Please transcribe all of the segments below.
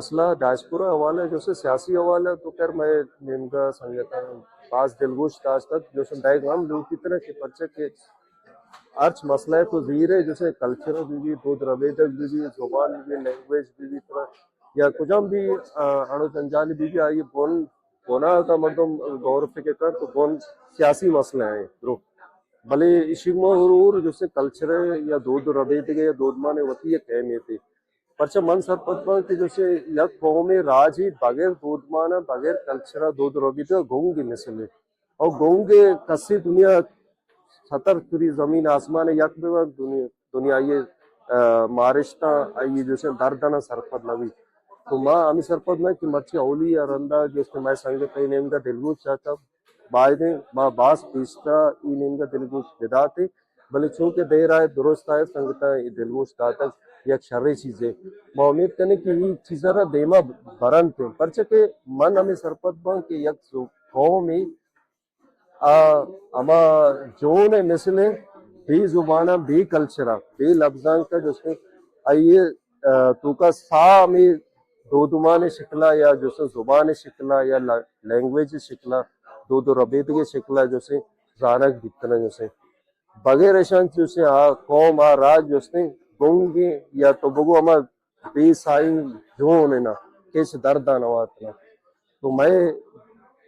مسئلہ ڈائسپورا حوالہ، جیسے سیاسی حوالہ تو خیر میں نیمگا سنگتاں باز دلگوش داشتگ، جیسے دائیگ ہم لوٹی تنا کہ پرچہ کہ ہرچ مسئلہ ہے تو زیر ہے، جیسے کلچر بھی بھی، دود ربیدگ بھی بھی، زبان بھی بھی، لینگویج بھی بھی، ترا یا کجام بھی، آ، اڑو جنجال بھی بھی، آئی بن بنا کا مردم غور فکر کر تو بن سیاسی مسئلہ ہیں درو۔ بلے اشی ما اور، اور جیسے کلچر ہے یا دود ربیدگ ہے یا دودمان ہے، وتی ایک اہمیت ہے۔ پرچہ من سرپد باں کہ جیسے یک قوم راجی بغیر دودمانا، بغیر کلچرا، دود ربیدگا گنگ مثل ہے۔ اور گنگ کسی دنیا ستر تری زمین آسمان یک بہ دنیا، دنیا یہ، آ، مارشتاں، آئی جیسے دردانا سرپد نبی۔ تو ما ہمیں سرپد نہ کہ مرچی اولی یا رندا جیسے میں سنگت نیمگا دلگوش چاہتا، بایدیں ما باز پیشترا ای نیمگا دلگوش بداتے، بلے چونکہ دیر آئے درست آئے سنگتاں ای دلگوش داتگ یک شریں چیزے۔ ما امید کنیں کہ ای چیزا را دیما برنت، پرچہ کہ من ہمیں سرپد باں کہ یک زو-، قومے آ ہما جون ء مثل ء بے زباناں، بے کلچر ء، بے لبزانک ء جستے آئی ء، آ، توکا ساہ ہمے دودمان ء شکل ء یا جستے زبان ء شکل ء یا ل-، لینگویج ء شکل ء، دود و ربیدگ ء شکل ء جستے زانگ بیتنا جستے۔ بغیر اشان جستے آ قوم آ راج جستے گنگیں یا تو بگو ہما بے سائی جون نا، کس درد ء نواتنا۔ تو مئے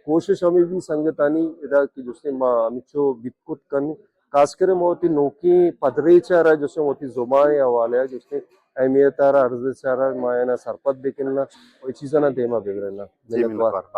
کوشش ہمیں بھی سنگتانی ادا کہ جستے ما ہمچو بیت کت کن، خاص کر ما وتی نوکیں پدریچ ء را جستے وتی زبان ء حوالے ء جستے اہمیت ء را، ارزش ء را ما اینا سرپد بکننا و چیزانا دیما ببرنا۔ جی، منتوار۔ منتوار۔